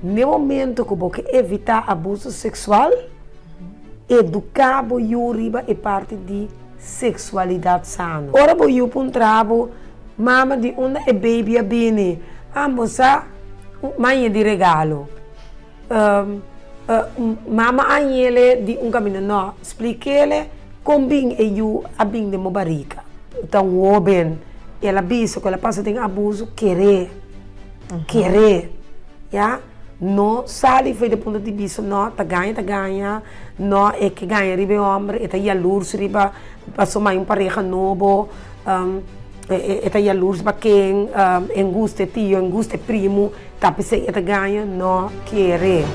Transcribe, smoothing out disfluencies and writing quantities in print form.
N'e momento ku bo ke evitá abuso seksual, eduká bo yu riba e parti di seksualidat sano. Ora bo yu puntra bo, Mama, di unda e baby a bini? Ambo sa maña di regalo. Mama a hañ'ele di un kaminda. No, splik'ele kon bin e yu a bin den bo barika. Ta un hóben, el a bisa ku el a pasa den abuso, ker'é, ker'é, ya. No sali for di punto di bista, no, ta gaña ta gaña, no, e ke gaña riba e hòmber, e ta yalurs riba pasobra hay un pareha nobo, e ta yalurs pa ken, e gusta e tio, e gusta e primu. Ta p'esei e ta gaña? No kere.